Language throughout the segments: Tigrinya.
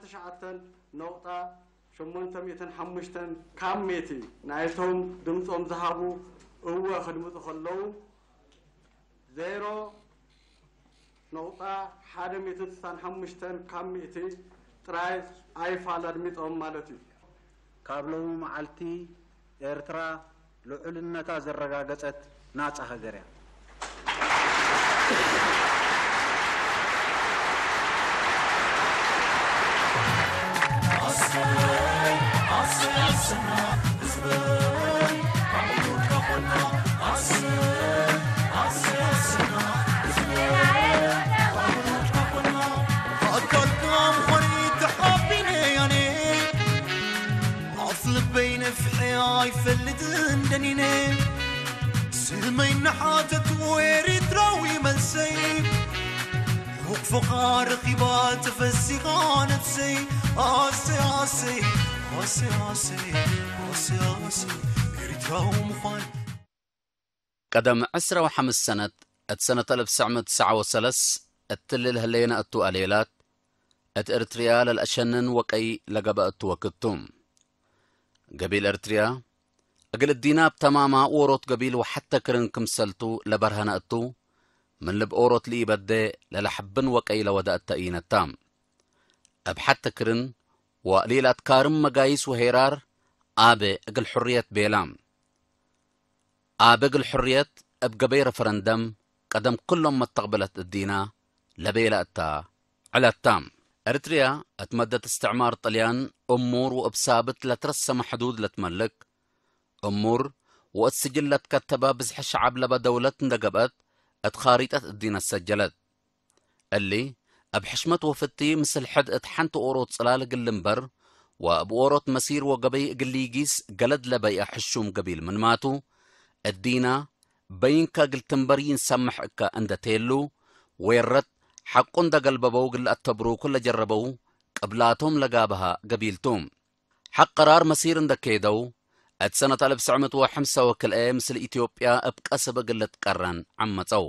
ትሽዓተ ነቑጣ ሸሞንተ ሚእትን ሓሙሽተን ካብ ሚእቲ ናይቶም ድምፆም ዝሃቡ እወ ክድምፁ ከለዉ፣ ዜሮ ነቑጣ ሓደ ሚእትን ስሳን ሓሙሽተን ካብ ሚእቲ ጥራይ ኣይፋል ኣድሚፆም ማለት እዩ። ካብ ሎሚ መዓልቲ ኤርትራ ልዑልነታ ዘረጋገጸት ናጻ ሃገር እያ። ኣካልካ ምዃነይ ተሓቢነ ኣነ ኣፍ ልበይ ነፍሐ ኣይፈልጥን ደኒነ ስመይ እናሓተቱ ኤሪትራዊ መልሰይ ሩቕ ፈኻ ረኺባ ተፈሲኻ ነፍሰይ ኣሰይ ኣሰይ ኣሰይ ኣሰይ ኣሰይ ኣሰይ ኤሪትራዊ ምዃን ቀደም ዕስራ ወሓምስ ሰነት እቲ ሰነት ኣልፍ ሰዕ ምእቲ ሰዓ ወሰለስ እትልል ህለየና እቱ ኣሌላት እቲ ኤርትርያ ለልአሸንን ወቀይ ለገበ እቱ ወክቱ ገቢል ኤርትርያ እግል እዲና ብተማማ ወሮት ገቢል ወሓተ ክርን ክምሰልቱ ለበርሀነ እቱ ምን ልብ ኦሮት ልኢበደ ለለሐብን ወቀይ ለወደ እተ ኢነታ እብ ሓተ ክርን ወእሊል ኣትካርም መጋይስ ወሄራር ኣበ እግል ሕርየት ቤላ። ኣበ እግል ሕርየት እብ ገበይ ረፈረንደም ቀደም ክሎም መተቅብለት እዲና ለቤላ እታ ዕለታ። ኤርትርያ እት መደት እስትዕማር ጥልያን እሙር ወእብ ሳብት ለትረሰመ ሕዱድ ለትመልክ እሙር ወእት ስጅል ለትከተበ ብዝሒ ሸዓብ ለበ ደውለት እንደ ገብአት እት ኻሪጠት እዲነ ሰጀለት። እሊ፣ እብ ሕሽመት ወፍቲ ምስል ሕድ እት ሐንቲ ኦሮት ጽላል እግል ልንበር፣ ወእብ ኦሮት መሲር ወገበይ እግል ሊጊስ ገለድ ለበይአ ሕሹም ገቢል ምንማቱ፣ እዲና፣ በይንከ እግል ትንበር ይንሰምሕ እከ እንደ ቴሉ፣ ዌረት፣ ሐቁ እንደ ገልበበው እግል ለአተብሩ ኩለ ጀረበው፣ ቅብላቶም ለጋብሃ ገቢልቱ። ሐቅ ቀራር መሲር እንደ ኬደው፣ እት ሰነት አልፍ ሰዕ ምእት ወሐምሳ ወክልኤ ምስል ኢትዮጵያ እብ ቀስብ እግል ልትቀረን ዐመጸው።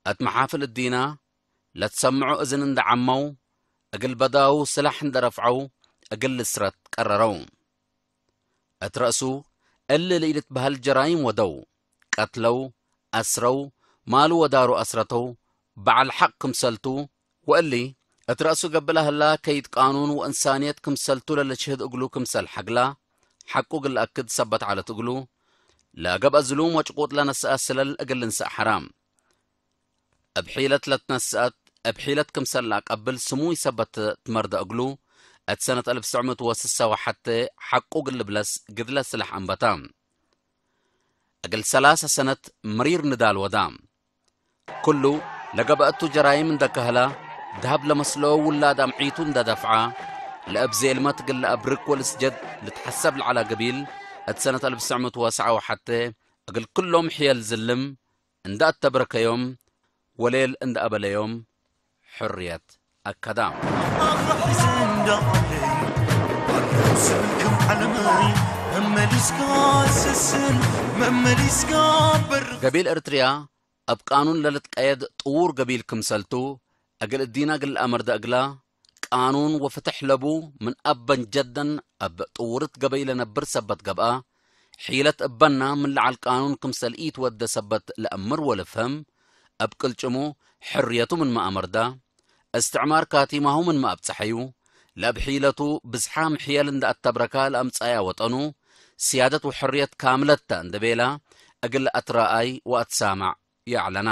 እት መሓፍል እዲና ለትሰምዖ እዝን እንደ ዐመው፣ እግል በዳው ስላሕ እንደ ረፍዐው፣ እግል ልስረት ቀረረው። እት ረእሱ እሊ ልኢልትበህል ጀራይም ወደው፣ ቀትለው፣ አስረው፣ ማሉ ወዳሩ አስረተው፣ በዐል ሐቅ ክምሰልቱ፣ ወእሊ፣ እት ረእሱ ገብእ ለህላ ከይድ ቃኑን ወእንሳንየት ክምሰልቱ ለልሽህድ እግሉ ክምሰል ሐግላ፣ ሐቁ እግል ለአክድ ሰበት ዐለት እግሉ፣ ለገብአ ዝሉም ወጭቁጥ ለነስአ ስለል እግል ልንሰእ ሐራ። እብ ሒለት ለትነስአት፣ እብ ሒለት ክምሰል ለአቀብል ስሙይ ሰበት ትመርደ እግሉ፣ እት ሰነት አልፍ ሰዕ ምእት ወስሳ ወሐተ ሐቁ እግል ልብለስ ግድለ ስላሕ አንበታ። እግል ሰላሰ ሰነት ምሪር ንዳል ወዳ። ኩሉ ለገብአቱ ጀራይም እንደ ከህላ፣ ደሀብ ለመስሎ ውላድ አምዒቱ እንደ ደፍዓ፣ ለእብ ዜልመት እግል ለአብርክ ወልስጀድ ልትሐሰብ ለዐላ ገቢል፣ እት ሰነት አልፍ ሰዕ ምእት ወሰዓ ወሐተ እግል ኩሎም ሕየል ዝልም እንደ አተብረከዮም ወሌል እንደ አበለዮም ሕርየት አከዳ። ገቢል ኤርትርያ እብ ቃኑን ለልትቀየድ ጥዉር ገቢል ክምሰልቱ፣ እግል እዲና እግል ለአመርደ እግላ፣ ቃኑን ወፍትሕ ለቡ ምን አበን ጀደን እብ ጥውርት ገበይ ለነብር ሰበት ገብአ፣ ሒለት እበና ምን ለዐል ቃኑን ክምሰል ኢትወደ ሰበት ለአምር ወልፍህም፣ እብ ቅልጭሙ ሕርየቱ ምንመ አመርዳ፣ እስትዕማር ካቲማሁ ምንመ አብጸሐዩ፣ ለእብ ሒለቱ ብዝሓም ሕየል እንደ አተብረካ ለአምጸአያ ወጠኑ፣ ስያደት ወሕርየት ካምለት ተ እንደ ቤላ፣ እግል አትረአይ ወአትሳማዕ ይአዕለና።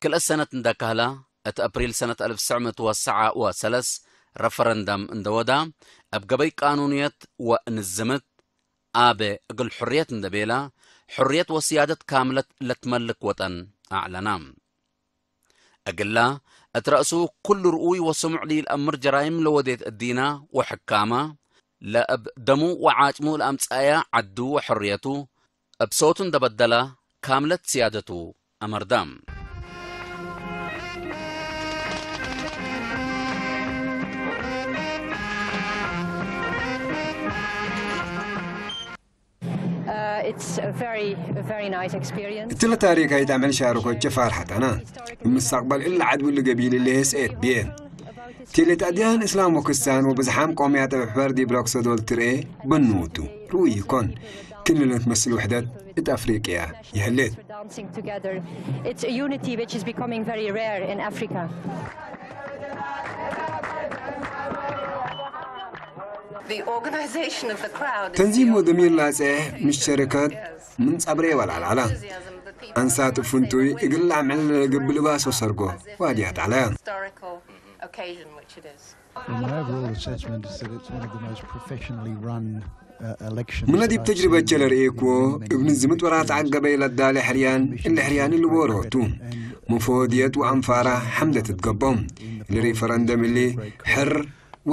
ክልኤ ሰነት እንደ ከህላ፣ እት አፕሪል ሰነት አልፍ ሰዕ ምእት ወሰዓ ወሰለስ ረፈረንደም እንደ ወዳ፣ እብ ገበይ ቃኑንየት ወእንዝምት፣ አበ እግል ሕርየት እንደ ቤላ፣ ሕርየት ወስያደት ካምለት ለትመልክ ወጠን አዕለና። እግላ፣ እት ረእሱ ኩሉ ርኡይ ወስሙዕ ሊልአምር ጀራይም ለወዴት እዲና ወሕካማ፣ ለእብ ደሙ ወዓጭሙ ለአምጽአያ ዐዱ ወሕርየቱ፣ እብ ሰውቱ እንደ በደላ፣ ካምለት ስያደቱ አመርዳ። እቲ ለታሪካይት አመል ሻርኮቼ ፋርሐተና፣ ምሳቅበል እለ ዐድቡ ለገቢል ለሄስኤት ብኤን። Tele tadian Islam Pakistan u bizham qomiyat e hwer di brokso dol tire bnu tu ruyi kon. Kinnet maslu wahdat it Afriqiya yahlet. Dancing together. It's a unity which is becoming very rare in Africa. The organization of the crowd is ተንዚሞ ደሚር ላጸ ምስ ሸረከት ምን ጸብሬ ወላልዓላ። Ansa tufuntuy igilla mel gibli baso sargo wadiya talaya. Historical occasion which it is. Well, my overall assessment is that it's one of the most professionally run uh, elections. Muna dib tajriba chala re'ekwo ibn zimit wara ta'aggabe ila dali hriyan illa hriyan il worotu. Mufodiyat wa anfara hamdat tgabom. Il referendum illi hir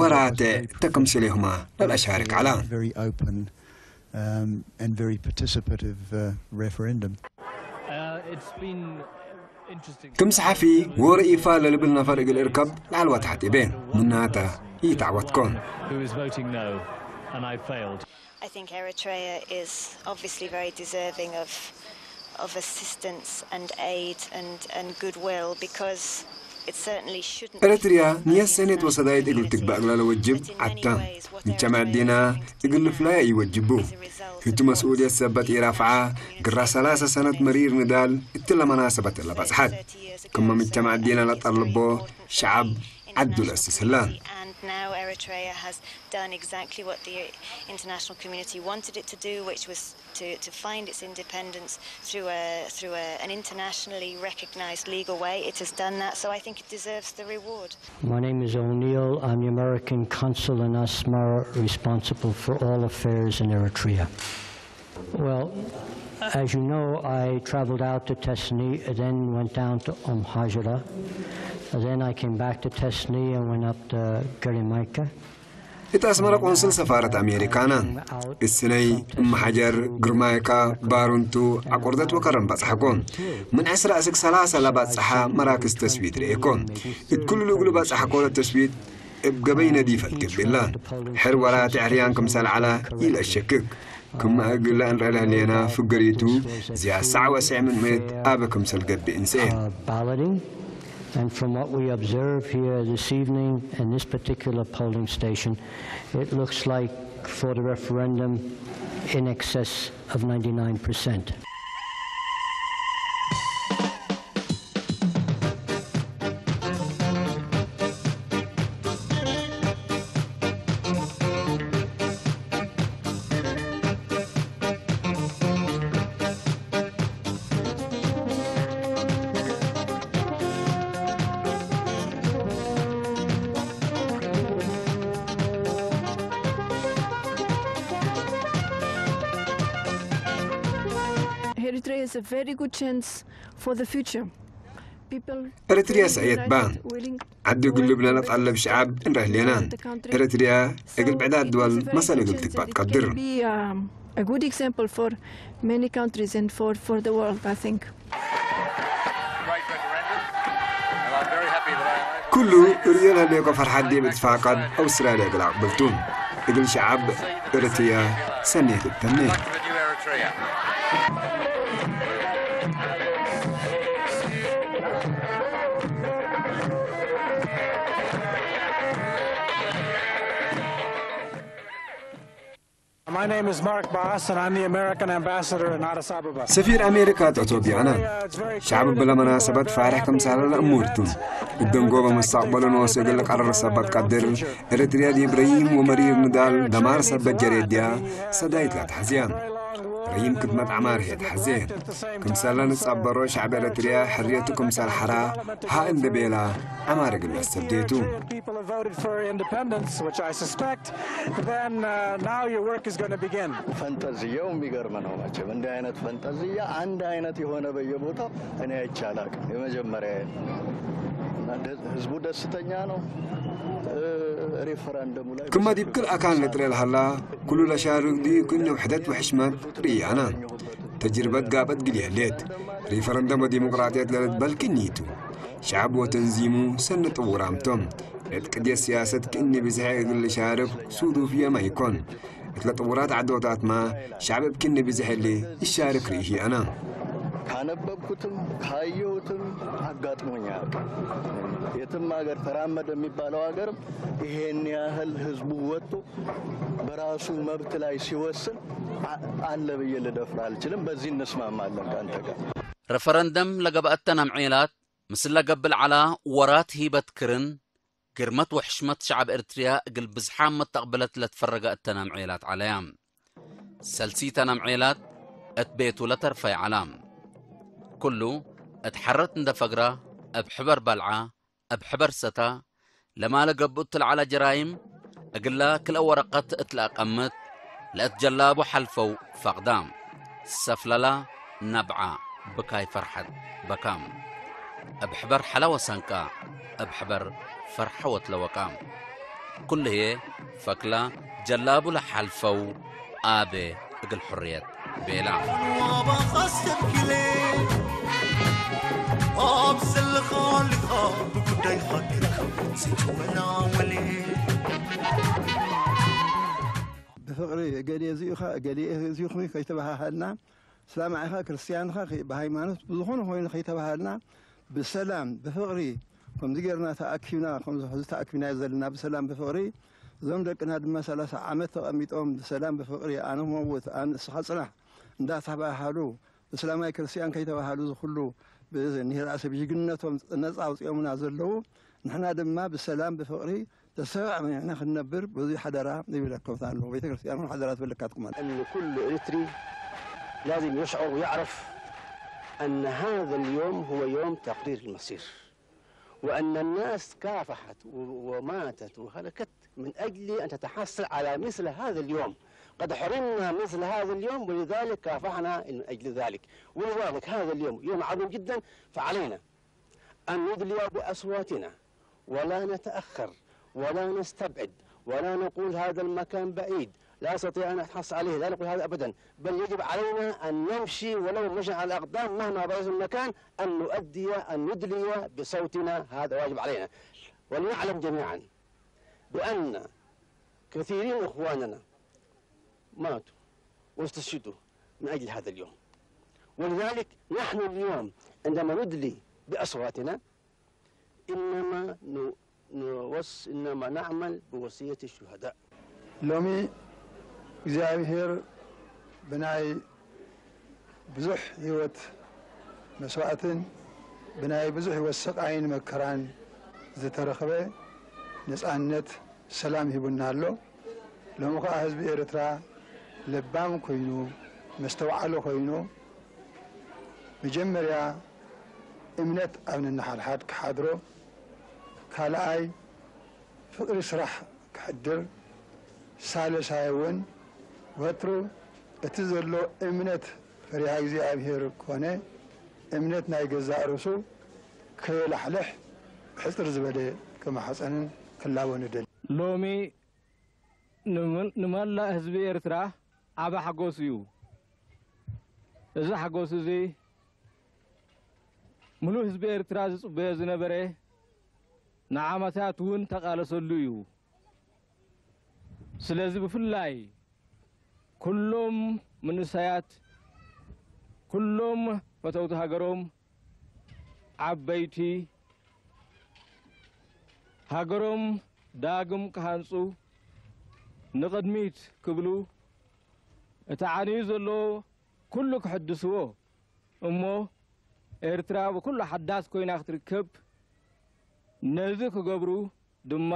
warate takamsilihuma lal asharik ala. Very open um, and very participative uh, referendum. Uh, it's been interesting. ክም ሰሓፊ ወረ ኢፋ ለልብል ነፈር እግል እርከብ ላዕልዋ ታሕት ኢበ ምናታ ይታዕወትኮ። Who is voting no, and I failed. I think Eritrea is obviously very deserving of of assistance and aid and, and goodwill because it certainly shouldn't ኤረትርያ ንየሰኔት ወሰዳይት እግል ትግባእ እግላለ ወጅብ ዓታ ንቻ መዕዲና እግል ፍላያ እዩ ወጅቡ። ህቱ መስኡልየት ሰበት ኢራፍዓ ግራ ሰላሳ ሰነት መሪር ንዳል እትለ መናሰበት እለ በጽሓት። ክመ ምቻ መዕዲና ለጠልቦ ሸዓብ ዓዱ ለእስስላ። And now Eritrea has done exactly what the international community wanted it to do, which was to, to find its independence through, a, through a, an internationally recognized legal way. It has done that, so I think it deserves the reward. My name is O'Neill. I'm the American consul in Asmara, responsible for all affairs in Eritrea. Well, as you know, I traveled out to Tesni, then went down to Omhajara. Then I came back to Tesni and went up to Gerimaika. እቲ ኣስመራ ቆንስል ሰፋረት ኣሜሪካና እስነይ እመሓጀር ግርማይካ ባሩንቱ ኣቆርደት ወከረን ባጽሓኮ። ምን ዕስራ እስክ ሰላሳ ላባጽሓ መራክዝ ተስዊት ርእኮ። እት ኩሉ ልእግሉ ባጽሓኮ ለተስዊት እብ ገበይ ነዲፈት ገብላ። ሕር ወራ ትዕርያን ክምሰል ዓላ ኢለሸክክ። ክመ እግለ እንረዳ ሌና ፍገሪቱ ዚያ ሳዕ ወስዕ ምን ሜት ኣበ ክምሰል ገብእ እንስኤ። Uh, balloting. And from what we observe here this evening in this particular polling station, it looks like for the referendum in excess of ninety-nine percent. Eritrea is a very good chance for the future. People ኤረትርያ ሰእየት ባ። ዓዲ ግልብና ለጣለብ ሸዓብ እንረህሌና። ኤረትርያ እግል ብዕዳት ድዋል መሰል እግል ትግባእ ትቀድር። Be um, a good example for many countries and for, for the world, I think. Great referendum, and I'm very happy that I am able to ኩሉ say it's ርእዮ ለሌኮ ፈርሓት ዲብ እትፋቀድ ኣውስትራልያ እግል ኣቅብልቱ። እግል ሸዓብ ኤረትርያ ሰኔት እተኔ። Elected a new Eritrea. My name is Mark Bass, and I'm the American ambassador in Addis Ababa. ሰፊር ኣሜሪካ ጦቶቢያና ሸዓብ ብለመናሰበት ፋርሕ ከምሳለ ለእሙርቱ እደንጎበ መስተቅበሉ ንወስግል ቀረር ሰበት ቀድር ኤረትርያ ዲብ ረይም ወመሪር ንዳል ደማር ሰበት ጀሬድያ ሰዳይት ላትሓዝያ ረይም ክድመት ዓማር ሄት ሓዜ ክምሳለ ንጸበሮ ሸዓብ ኤረትርያ ሕርየቱ ክምሳል ሓራ ሃ እንደ ቤላ ዓማር ግለስ ሰብዴቱ። People have voted for independence, which I suspect, then uh, now your work is going to begin. ፈንጠዝያው የሚገርም ነው። መቼም እንዲህ አይነት ፈንጠዝያ አንድ አይነት የሆነ በየቦታው እኔ አይቼ አላቅም። የመጀመሪያ ህዝቡ ደስተኛ ነው። ሬፈረንደሙ ላይ ክመ ዲብ ክል ኣካል ንጥረ ለሃላ ኩሉ ለሻርክ ድዩ ክነ ውሕደት ወሕሽመት ርእያና ተጅርበት ጋበት ግልየሌት ሪፈረንደም ወዲሞቅራጥየት ለልትበል ክኒቱ ሸዓብ ወተንዚሙ ሰነ ጥውራምቶም ዕጥቅድየት ስያሰት ክእኒ ብዝሐ እግል ልሻርክ ሱዱፍ የማይኮን እትለ ጥውራት ዓዶታትማ ሸዓብ እብ ክኒ ብዝሐ ሊ ይሻርክ ርእሂ ኣና። ካነበብኩትም ካየሁትም አጋጥሞኛል። የትም ሀገር ተራመደ የሚባለው ሀገርም ይሄን ያህል ህዝቡ ወጥቶ በራሱ መብት ላይ ሲወስን አለ ብዬ ልደፍር አልችልም። በዚህ እንስማማለን ከአንተ ጋር። ረፈረንደም ለገብአት ተናምዔላት ምስለ ገብእ ለዐላ ወራት ሂበት ክርን ግርመት ወሕሽመት ሸዐብ ኤርትርያ እግል ብዝሓም መተቅብለት ለትፈረገ እተናምዔላት ዐለያ። ሰልሲተ ናምዔላት እት ቤቱ ለተርፈይ ዐላ። ኩሉ እት ሐረት እንደ ፈግራ እብ ሕበር በልዓ እብ ሕበር ሰታ ለማለ ገብኡ እት ለዐለ ጀራይም እግላ ክልአ ወረቀት እት ለአቀምጥ ለእት ጀላቡ ሐልፈው ፈቅዳ። ሰፍለላ ነብዓ ብካይ ፈርሐት በካ። እብ ሕበር ሐላ ወሰንቃ እብ ሕበር ፈርሐ ወትለወቃ። ኩሉ ህዬ ፈክላ ጀላቡ ለሐልፈው አቤ እግል ሕርየት ቤላ። ብፍቕሪ እገሌ እዚኡኻ እገሌ እዚኹ ከይተባሃሃልና፣ እስላም ኢኻ ክርስትያን ኢኻ ብሃይማኖት ብዝኾነ ኮይኑ ከይተባሃልና ብሰላም ብፍቕሪ ከምዚ ጌርና ተኣኪብና ከምዚ ሕዚ ተኣኪብና ዘለና ብሰላም ብፍቕሪ እዞም ደቅና ድማ ሰላሳ ዓመት ተቐሚጦም ብሰላም ብፍቕሪ ኣነ መውት ኣን እስኻ ጽናሕ እንዳተባሃሉ እስላማይ ክርስትያን ከይተባሃሉ ዝኹሉ ብንሄር ኣሰብ ጅግንነቶም ነጻ ኣውፅኦምና ዘለዉ ንሕና ድማ ብሰላም ብፍቕሪ ተሰማዕሚዕና ክንነብር ብዙ ሓደራ ይብለኩም ኣሎ ቤተክርስትያን ሓደራ ትብለካትኩም ኣሎ أن كل إريتري لازم يشعر ويعرف أن هذا اليوم هو يوم تقرير المصير وأن الناس كافحت وماتت وهلكت من أجل أن تتحصل على مثل هذا اليوم قد حرمنا مثل هذا اليوم ولذلك كافحنا من أجل ذلك ولذلك هذا اليوم يوم عظيم جدا فعلينا أن ندلي بأصواتنا ولا نتأخر ولا نستبعد ولا نقول هذا المكان بعيد لا أستطيع أن أتحصل عليه لا نقول هذا أبدا بل يجب علينا أن نمشي ولو مشى على الأقدام مهما بعد المكان أن نؤدي أن ندلي بصوتنا هذا واجب علينا ولنعلم جميعا بأن كثيرين إخواننا ماتوا واستشهدوا من أجل هذا اليوم ولذلك نحن اليوم عندما ندلي بأصواتنا إنما نوص إنما نعمل بوصية الشهداء ሎሚ እግዚኣብሔር ብናይ ብዙሕ ህይወት መስዋእትን ብናይ ብዙሕ ህይወት ስቃይን መከራን ዝተረኽበ ነፃነት ሰላም ሂቡና ኣሎ። ሎሚ ከዓ ህዝቢ ኤርትራ ለባም ኮይኑ መስተውዓሊ ኮይኑ መጀመርያ እምነት ኣብ ነንሓድሓድ ክሓድሮ፣ ካልኣይ ፍቕሪ ስራሕ ክሕድር፣ ሳልሳይ እውን ወትሩ እቲ ዘሎ እምነት ፈሪሃ እግዚኣብሔር ኮነ እምነት ናይ ገዛእ ርእሱ ከየላሕልሕ ሕፅር ዝበለ ክማሕፀንን ክላቦን እደሊ። ሎሚ ንመላእ ህዝቢ ኤርትራ ዓቢ ሓጎስ እዩ። እዚ ሓጎስ እዚ ምሉእ ህዝቢ ኤርትራ ዝጽበዮ ዝነበረ ንዓመታት እውን ተቓለሰሉ እዩ። ስለዚ ብፍላይ ኩሎም መንእሰያት ኩሎም ፈተውቲ ሃገሮም ዓበይቲ ሃገሮም ዳግም ክሃንጹ ንቕድሚት ክብሉ እቲ ዓንዩ ዘሎ ኩሉ ክሕድስዎ እሞ ኤርትራ ብኩሉ ሓዳስ ኮይና ክትርከብ ነዚ ክገብሩ ድማ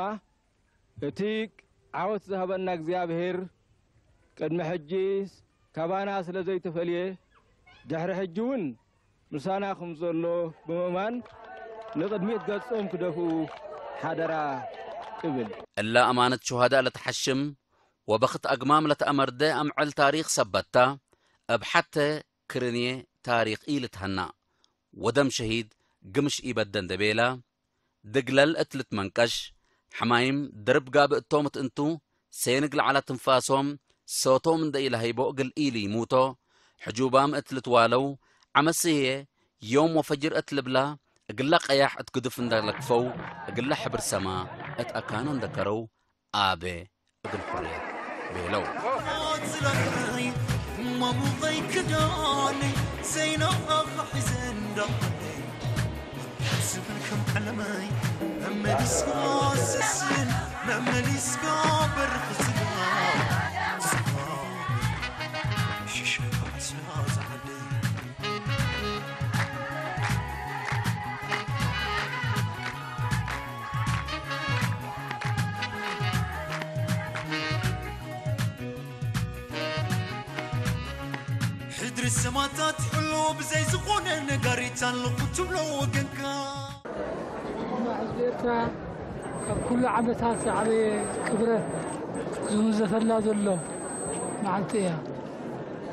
እቲ ዓወት ዝሃበና እግዚኣብሔር ቅድሚ ሕጂ ካባና ስለ ዘይተፈልየ ድሕሪ ሕጂ እውን ምሳና ከም ዘሎ ብምእማን ንቕድሚት ገጾም ክደፍኡ ሓደራ እብል። እላ ኣማነት ሹሃዳእ ለተሐሽም ወበኽት ኣግማም ለተአመርደ ኣምዕል ታሪኽ ሰበታ እብ ሐተ ክርንየ ታሪኽ ኢልትሀና ወደም ሸሂድ ግምሽ ኢበደ እንደ ቤላ ድግለል እት ልትመንቀሽ፣ ሕማይም ድርብ ጋብእ እቶም እት እንቱ ሴንግ ለዐለ ትንፋሶም ሶቶም እንደ ኢለሀይቦ እግል ኢሊሙቶ፣ ሕጁባም እት ልትዋለው፣ ዐመስ ህዬ ዮም ወፈጅር እት ልብላ፣ እግለ ቀያሕ እት ግዱፍ እንደ ለክፈው፣ እግለ ሕብር ሰማ እት አካኖ እንደ ከረው፣ አቤ እግል ሑርየት ቤለው። ሙቐይ ክዳነይ ዘይናፍቕ ሒዘ እንዳቐለይ ዝብል ከም ዓለመይ መመሊስካ ስስን መመሊስካ በርኽ ዝባ ዝባ ሽሸ ዓሳ ዝዓለይ። ሕድሪ ሰማታት ሕሎ ብዘይ ዝኾነ ነጋሪት ኣለኹ ትብሎ ወገንካ። ሕዝቢ ኤርትራ ካብ ኩሉ ዓመታት ዝዓበየ ክብረት ዝውንዘፈላ ዘሎ መዓልቲ እያ።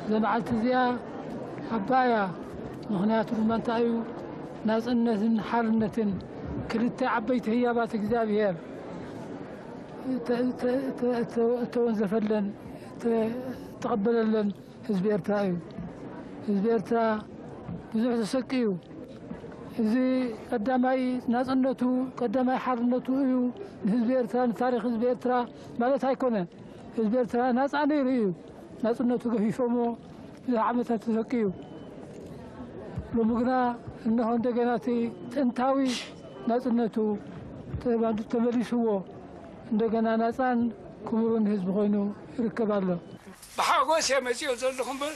እዛ መዓልቲ እዚኣ ዓባይ እያ። ምኽንያቱ ድማ እንታይ እዩ? ናጽነትን ሓርነትን ክልተ ዓበይቲ ህያባት እግዚኣብሔር እተ-፣ እተ-፣ እተ-፣ እተ-፣ እተወንዘፈለን፣ እተ-፣ እተቐበለለን ህዝቢ ኤርትራ እዩ። ህዝቢ ኤርትራ ብዙሕ ተሰቅዩ። እዚ ቀዳማይ ናጽነቱ፣ ቀዳማይ ሓርነቱ እዩ። ንህዝቢ ኤርትራ፣ ንታሪኽ ህዝቢ ኤርትራ ማለት ኣይኮነን። ህዝቢ ኤርትራ ናጻ ነይሩ እዩ። ናጽነቱ ገፊፎሞ ብዙሕ ዓመታት ተሰቅዩ። ሎሚ ግና እነሆ እንደገና እቲ ጥንታዊ ናጽነቱ ተ-፣ ተመሊስዎ እንደገና ናጻን ክቡርን ህዝቢ ኮይኑ ይርከብ ኣሎ። ብሓጎስ እየ መጺኦ ዘለኹ እምበር፣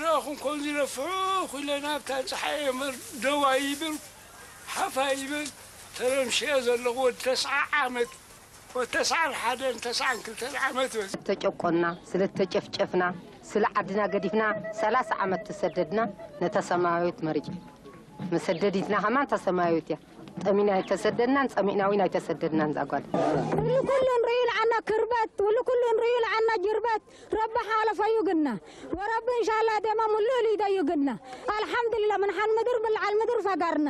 ረኹም ከምዚ ነፍሑ ኩለ ናብታ ጸሓይ እምበር ደዋ ይብል፣ ሓፋ ይብል፣ ተረምሽዮ ዘለኹ ወዲ ተስዓ ዓመት፣ ወዲ ተስዓን ሓደን፣ ተስዓን ክልተን ዓመት በዚ። ተጨቆና፣ ስለ ተጨፍጨፍና፣ ስለ ዓድና ገዲፍና፣ ሰላሳ ዓመት ተሰደድና፣ ነታ ሰማያዊት መሪጸ። መሰደዲትና ከማን እታ ሰማያዊት እያ። ጠሚና ኣይተሰደድናን፣ ጸሚእና እውን ኣይተሰደድናን እዛ ጓል። ሁሉ ኩሉ ንርእዩ ለዓና ክርበት፣ ሁሉ ኩሉ ንርእዩ ለዓና ጅርበት፣ ረቢ ሓለፈዩ ግና። ወረቢ እንሻላ ደማ ሙሉ ሊደዩ ግና። ኣልሓምዱሊላ፣ ምን ሓን ምድር ብልዓል ምድር ፈጋርና።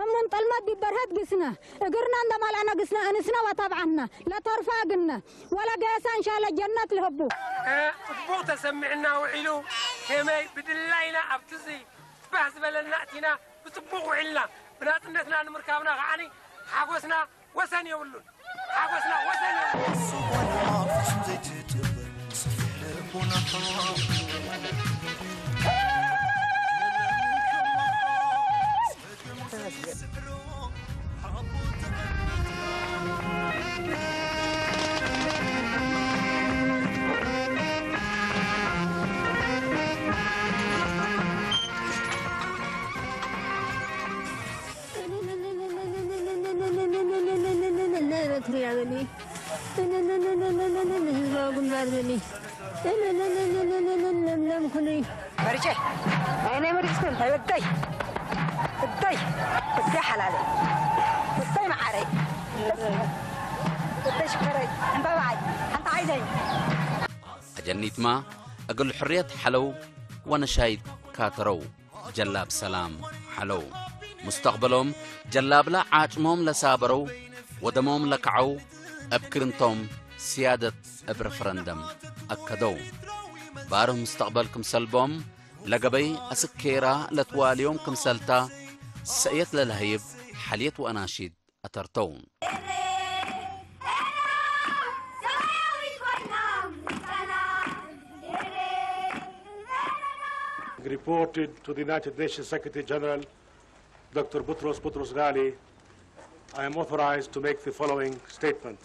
እሙን ጠልመት ዲበርሀት ግስና። እግርና እንደማልኣና ግስና፣ እንስና ወታብዓና። ለተርፋ ግና። ወላ ገሳ እንሻላ ጀነት ልህቡ። እ፣ ጽቡቕ ተሰሚዕና ውዒሉ፣ ከመይ ብድላይና ኣብቲ እዚ ባህ ዝበለና እቲና ብጽቡቕ ውዒልና፣ ብናጽነትና ንምርካብና ከዓኒ ሓጎስና ወሰን የብሉን። ሓጎስና ወሰን የብሉን። ለምለም ኩኑይ። መሪጨ። ኣይነ መሪጽኩን። እደይ። እደይ። እደይ ሓላለይ። እደይ መዓረይ። እደይ ሽከረይ። ዕምባባዓይ። ሓንቲ ዓይነይ። ኣጀኒትማ እግል ሕርየት ሓለው ወነሻይት ካተረው። ጀላብ ሰላም ሓለው። ሙስተቕበሎም ጀላብላ ዓጭሞም ለሳበረው ወደሞም ለከዐው እብ ክርንቶም ስያደት እብ ረፈረንደም ኣከደው። ባርህ ሙስተቕበል ክምሰልቦም ለገበይ ኣስኬራ ለትዋልዮም ክምሰልታ ሰእየት ለለህይብ ሓልየት ወኣናሺድ ኣተርተው። Reported to the United Nations Secretary General, Doctor Boutros Boutros Ghali, I am authorized to make the following statement.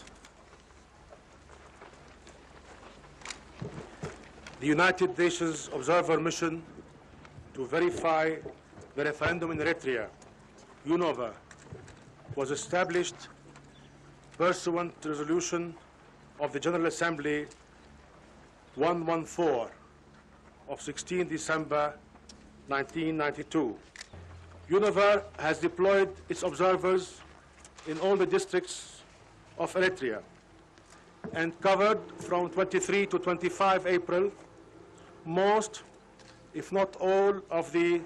The United Nations Observer Mission to verify the referendum in Eritrea, UNOVA, was established pursuant to resolution of the General Assembly one one four of sixteen December nineteen ninety-two. UNOVA has deployed its observers in all the districts of Eritrea and covered from twenty-three to twenty-five April most, if not all, of the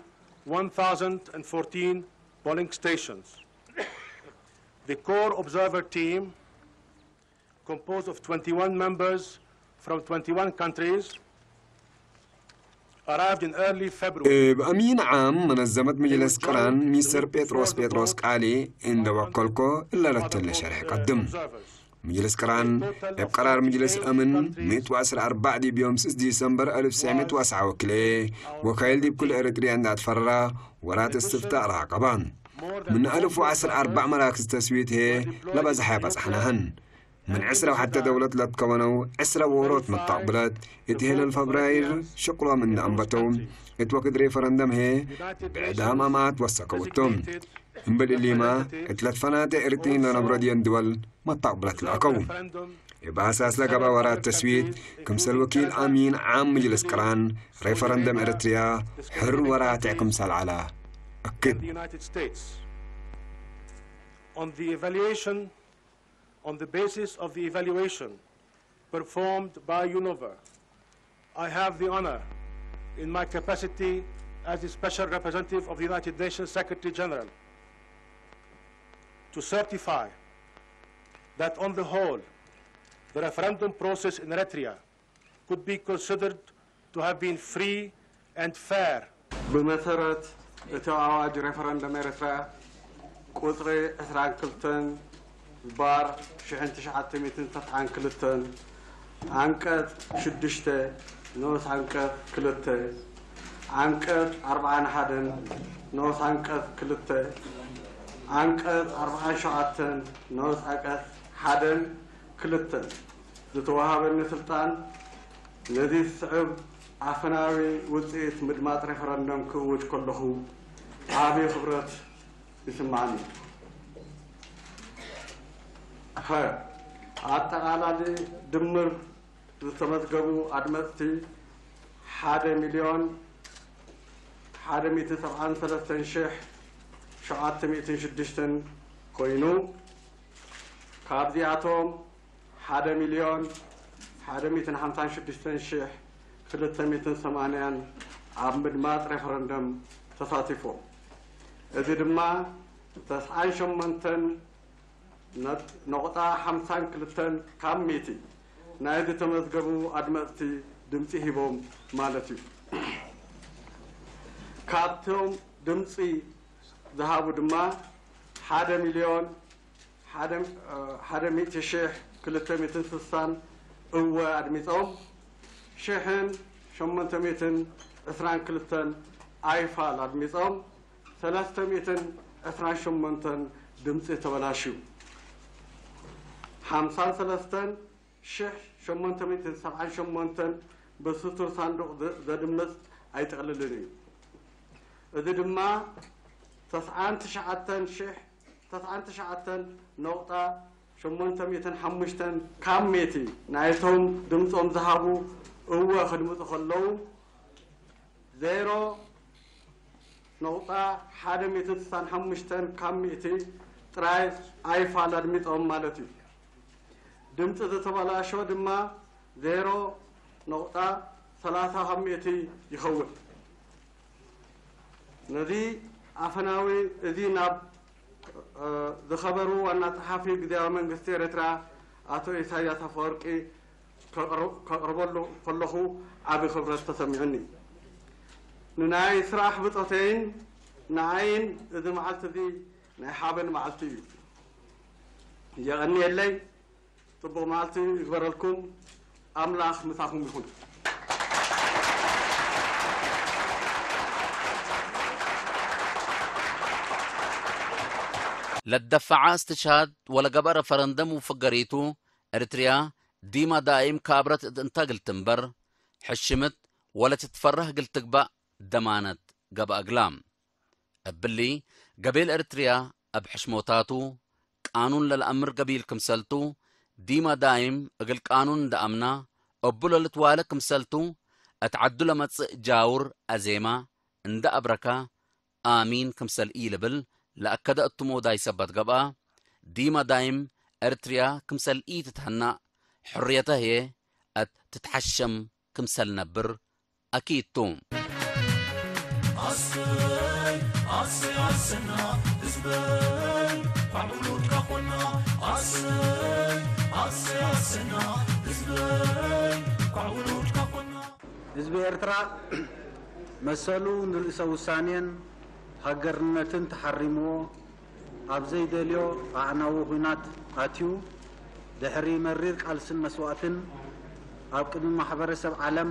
one thousand and fourteen polling stations. The core observer team, composed of twenty-one members from twenty-one countries, arrived in early February. ብ ኣሚን ዓም መነዘመት መጅለስ ቅራን ሚስተር ጴጥሮስ ጴጥሮስ ቃሊ እንደወከልኮ እላለተለ ሸርሕ ቀድም። ምጅልስ ቅራን እብ ቀራር ምጅልስ እምን ሚእት ወዐስራ ኣርባዕ ዲብ ዮም ስስ ዲሰምበር እልፍ ሰዕ ሚእት ወዐስራ ወክሌ ወካይል ዲብ ኩል ኤርትርያ እንዳትፈረራ ወራት እስትፍታእ ረሃቀባ። ምን እልፍ ወዐስራ ኣርባዕ መራክዝ ተስዊት ሄ ለበዝሐ በጽሕናህን። ምን ዕስራ ወሐተ ደውለት ለትከወነው ዕስራ ወሮት መታቅብለት እትሄለል ፈብራይር ሽቅሎም እንደ አንበተው እት ወክድ ሬፈረንደም ሄ ብዕዳም አማት ወሰከውቶም። እምብል እሊማ እት ለትፈናተ ኤርትሪን ለነብረድየን ድወል መታቅብለት ለአከው። እብ አሳስ ለገባ ወራት ተስዊት ክምሰል ወኪል አሚን ዓም ምጅልስ ቅራን ሬፈረንደም ኤርትርያ ሕር ወራትዕ ክምሰል ዐላ እክድ። United States. On the evaluation, on the basis of the evaluation performed by UNOVA, I have the honor, in my capacity as the Special Representative of the United Nations Secretary General, to certify that on the whole, the referendum process in Eritrea could be considered to have been free and fair. ብመሰረት እቲ ኣዋጅ ሬፈረንደም ኤርትራ ቁጽሪ ዕስራን ክልተን ባር ሽሕን ትሽዓተ ሚእትን ተስዓን ክልተን፣ ዓንቀጽ ሽዱሽተ ንኡስ ዓንቀጽ ክልተ፣ ዓንቀጽ ኣርብዓን ሓደን ንኡስ ዓንቀጽ ክልተ፣ ዓንቀጽ ኣርብዓን ሸውዓተን ንኡስ ዓንቀጽ ሓደን ክልተን ዝተዋሃበኒ ስልጣን ነዚ ዝስዕብ ኣፈናዊ ውጽኢት ምድማጽ ሬፈረንደም ክእውጅ ከለኹ ዓቢ ክብረት ይስምዓኒ። ሀ፣ ኣጠቓላሊ ድምር ዝተመዝገቡ ኣድመጽቲ ሓደ ሚልዮን ሓደ ሚእትን ሰብዓን ሰለስተን ሽሕ ሸውዓተ ሚእትን ሽዱሽተን ኮይኑ፣ ካብዚኣቶም ሓደ ሚልዮን ሓደ ሚእትን ሓምሳን ሽዱሽተን ሽሕ ክልተ ሚእትን ሰማንያን ኣብ ምድማጽ ሬፈረንደም ተሳቲፎም። እዚ ድማ ተስዓን ሸሞንተን ነጥ-፣ ነቑጣ ሓምሳን ክልተን ካብ ሚእቲ ናይ ዝተመዝገቡ ኣድመጽቲ ድምጺ ሂቦም ማለት እዩ። ካብቶም ድምጺ ዝሃቡ ድማ ሓደ ሚልዮን ሓደ፣ እ፣ ሓደ ሚእቲ ሽሕ ክልተ ሚእትን ስሳን እወ ኣድሚጾም፣ ሽሕን ሸሞንተ ሚእትን ዕስራን ክልተን ኣይፋል ኣድሚጾም፣ ሰለስተ ሚእትን ዕስራን ሸሞንተን ድምጺ ተበላሽዩ። ሓምሳን ሰለስተን ሽሕ ሸሞንተ ሚእትን ሰብዓን ሸሞንተን ብስቱር ሳንዱቕ ዘ-፣ ዘድምጽ ኣይጠቕልልን እዩ። እዚ ድማ ተስዓን ትሽዓተን ሽሕ፣ ተስዓን ትሽዓተን ነቑጣ ሸሞንተ ሚእትን ሓሙሽተን ካብ ሚእቲ ናይቶም ድምጾም ዝሃቡ እወ ከድምጹ ከለዉ፣ ዜሮ ነቑጣ ሓደ ሚእትን ስሳን ሓሙሽተን ካብ ሚእቲ ጥራይ ኣይፋል ኣድሚጾም ማለት እዩ። ድምጺ ዝተበላሾ ድማ ዜሮ ነቑጣ ሰላሳ ካብ ሚእቲ ይኸውን። ነዚ ኣፈናዊ እዚ ናብ፣ እ፣ ዝኸበሩ ዋና ጸሓፊ ግዝያዊ መንግስቲ ኤርትራ ኣቶ ኢሳያስ ኣፈወርቂ ከቕር-፣ ከቕርበሉ ከለኹ ዓቢ ክብረት ተሰሚዑኒ። ንናይ ስራሕ ብጾተይን ንዓይን እዚ መዓልቲ እዚ ናይ ሓበን መዓልቲ እዩ። የቐንየለይ። ጽቡቕ መዓልቲ ይግበረልኩም። ኣምላኽ ምሳኹም ይኹን። ለደፈዓ እስትሽሃድ ወለገበ ረፈረንደም ውፍገሪቱ፣ ኤርትርያ ዲማ ዳኢም ካብረት እት እንተ ግልትምበር፣ ሕሽምት ወለትትፈረህ ግልትግባእ ደማነት ገብአ እግላ። እብሊ ገቤል ኤርትርያ እብ ሕሽሞታቱ ቃኑን ለለአምር ገቢል ክምሰልቱ፣ ዲማ ዳይም እግል ቃኑን እንደ አምና እቡ ለልትዋለ ክምሰልቱ፣ እት ዐዱ ለመጽእ ጃውር አዜማ እንደ አብረካ አሚን ክምሰል ኢልብል ለአከደ እቱ ሞዳይ ሰበት ገብአ፣ ዲማ ዳይም ኤርትርያ ክምሰል ኢትትሀናእ፣ ሕርየተ ህዬ እት ትትሐሸም ክምሰል ነብር አኪድ ቱ። ኣሰይ ኣሰይ ኣሰና ህዝበይ ኳዕ ውሉድካ ኮና ኣሰይ ኣሰይ ኣሰና ህዝበይ ኳዕ ውሉድካ ኮና። ህዝቢ ኤርትራ መሰሉ ንርእሰ ውሳኔን ሃገርነትን ተሓሪምዎ ኣብ ዘይደልዮ ኣዕናዊ ኹናት ኣትዩ ድሕሪ መሪር ቃልስን መስዋእትን ኣብ ቅድሚ ማሕበረሰብ ዓለም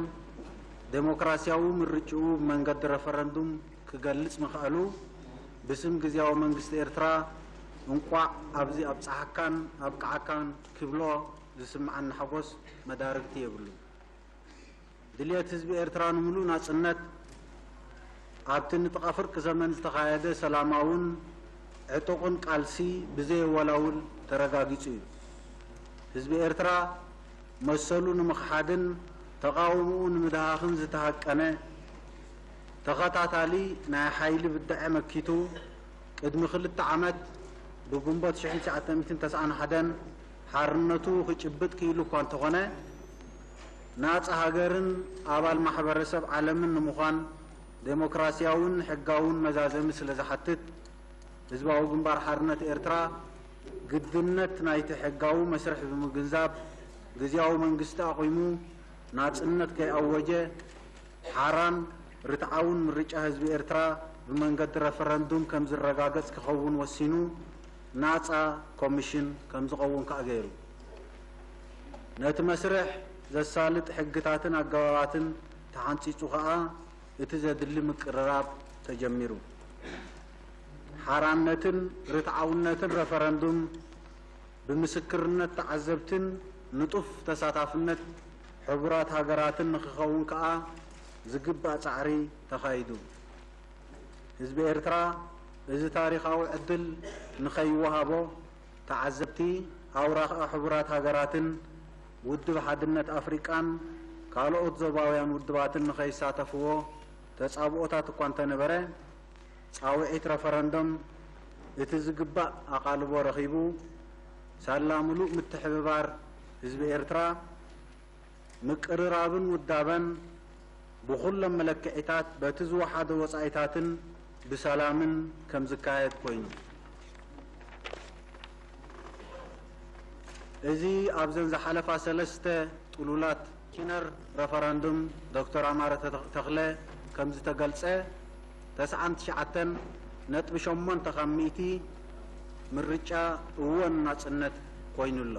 ዴሞክራሲያዊ ምርጭኡ ብመንገዲ ረፈረንዱም ክገልጽ ምኽኣሉ ብስም ግዝያዊ መንግስቲ ኤርትራ እንቋዕ ኣብዚ ኣብጽሓካን ኣብቅዓካን ክብሎ ዝስምዓኒ ሓጎስ መዳርግቲ የብሉን። ድልየት ህዝቢ ኤርትራ ንምሉእ ናጽነት ኣብቲ ንጥቓ ፍርቂ ዘመን ዝተኻየደ ሰላማውን ዕጡቕን ቃልሲ ብዘየወላውል ተረጋጊጹ እዩ። ህዝቢ ኤርትራ መሰሉ ንምኽሓድን ተቓውምኡ ንምድሃኽን ዝተሃቀነ ተኸታታሊ ናይ ሓይሊ ብድዐ መኪቱ ቅድሚ ክልተ ዓመት ብግንቦት ሽሕን ትሽዓተ ሚእትን ተስዓን ሓደን ሓርነቱ ክጭብጥ ክኢሉ እኳ እንተኾነ ናጻ ሃገርን ኣባል ማሕበረሰብ ዓለምን ንምዃን ዴሞክራሲያውን ሕጋውን መዛዘሚ ስለ ዝሓትት ህዝባዊ ግንባር ሓርነት ኤርትራ ግድነት ናይቲ ሕጋዊ መስርሕ ብምግንዛብ ግዝያዊ መንግስቲ ኣቑሙ ናጽነት ከይኣወጀ ሓራን ርትዓውን ምርጫ ህዝቢ ኤርትራ ብመንገዲ ረፈረንዱም ከም ዝረጋገጽ ክኸውን ወሲኑ ናጻ ኮሚሽን ከም ዝቐውም ከኣ ገይሩ። ነቲ መስርሕ ዘሳልጥ ሕግታትን ኣገባባትን ተሓንጺጹ ከኣ እቲ ዘድሊ ምቅርራብ ተጀሚሩ። ሓራነትን ርትዓውነትን ረፈረንዱም ብምስክርነት ተዓዘብትን ንጡፍ ተሳታፍነት ሕቡራት ሃገራትን ንክኸውን ከኣ ዝግባእ ጻዕሪ ተኻይዱ። ህዝቢ ኤርትራ እዚ ታሪኻዊ ዕድል ንኸይወሃቦ ተዓዘብቲ ኣውራ ከኣ ሕቡራት ሃገራትን ውድብ ሓድነት ኣፍሪቃን ካልኦት ዞባውያን ውድባትን ንኸይሳተፍዎ ተጻብኦታት እኳ እንተነበረ ጻውዒት ረፈረንደም እቲ ዝግባእ ኣቓልቦ ረኺቡ ሳላ ምሉእ ምትሕብባር ህዝቢ ኤርትራ ምቅርራብን ውዳበን ብኹሎም መለክዒታት በቲ ዝወሓደ ወጻኢታትን ብሰላምን ከም ዝካየድ ኮይኑ። እዚ ኣብዘን ዝሓለፋ ሰለስተ ጥሉላት ኮሚሽነር ረፈረንዱም ዶክተር ኣማረ ተኽለ ከም ዝተገልጸ ተስዓን ትሽዓተን ነጥቢ ሸሞንተ ካብ ሚእቲ ምርጫ እወን ናጽነት ኮይኑ ኣሎ።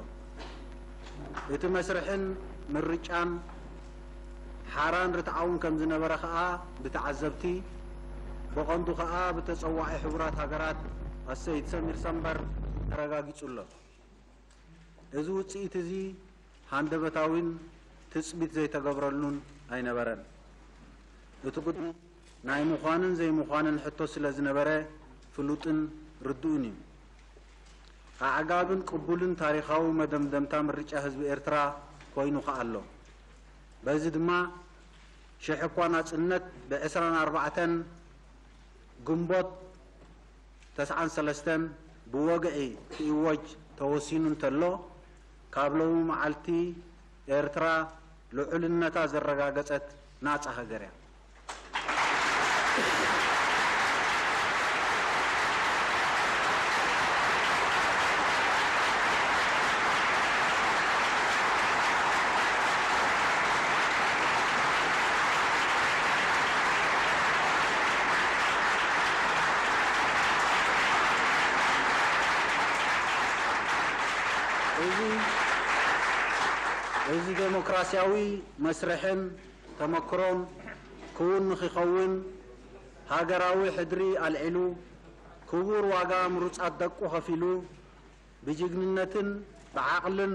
እቲ መስርሕን ምርጫን ሓራን ርትዓውን ከም ዝነበረ ከኣ ብተዓዘብቲ ብቐንዱ ከኣ ብተጸዋዒ ሕቡራት ሃገራት ኣሰይድ ሰሚር ሰምበር ተረጋጊጹ ኣሎ። እዚ ውጽኢት እዚ ሃንደበታዊን ትጽቢት ዘይተገብረሉን ኣይነበረን። እቲ ጉዳይ ናይ ምዃንን ዘይምዃንን ሕቶ ስለ ዝነበረ ፍሉጥን ርዱእን እዩ። ኣዕጋብን ቅቡልን ታሪኻዊ መደምደምታ ምርጫ ህዝቢ ኤርትራ ኮይኑ ከኣ ኣሎ። በዚ ድማ ሽሕ እኳ ናጽነት ብዕስራን ኣርባዕተን ግንቦት ተስዓን ሰለስተን ብወግዒ ክእወጅ ተወሲኑ እንተሎ ካብ ሎሚ መዓልቲ ኤርትራ ልዑልነታ ዘረጋገጸት ናጻ ሃገር እያ። እዚ እዚ ዴሞክራሲያዊ መስርሕን ተመክሮን ክውን ንኺኸውን ሃገራዊ ሕድሪ ኣልዒሉ ክቡር ዋጋ ምሩጻት ደቁ ከፊሉ ብጅግንነትን ብዓቕልን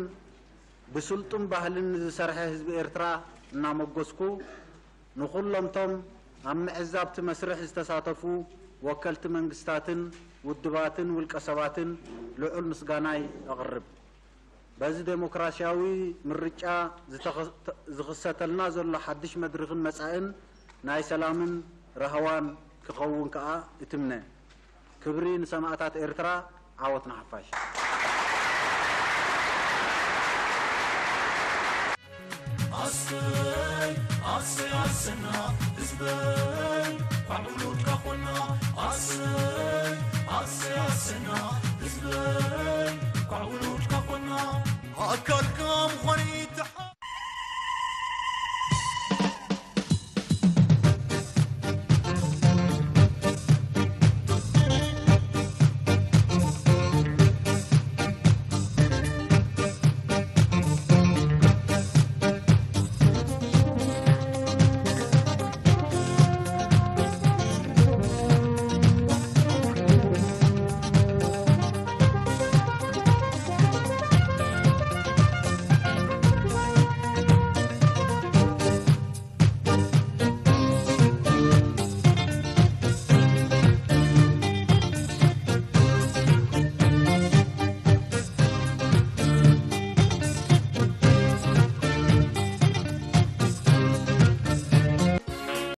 ብስልጡን ባህልን ንዝሰርሐ ህዝቢ ኤርትራ እናመጎስኩ ንኹሎምቶም ኣብ ምዕዛብቲ መስርሕ ዝተሳተፉ ወከልቲ መንግስታትን ውድባትን ውልቀ ሰባትን ልዑል ምስጋናይ ኣቕርብ። በዚ ዴሞክራሲያዊ ምርጫ ዝተኸ- ዝኽሰተልና ዘሎ ሓድሽ መድርኽን መጻእን ናይ ሰላምን ራህዋን ክኸውን ከኣ እትምነ። ክብሪ ንሰማእታት ኤርትራ፣ ዓወት ንሓፋሽ። ኣሰይ ኣሰይ ኣሰና ህዝበይ ኳዕ ውሉድካ ኮና። ኣሰይ ኣሰይ ኣሰና ህዝበይ ኳዕ ውሉድካ ኮና። ኣካልካ ምዃነይ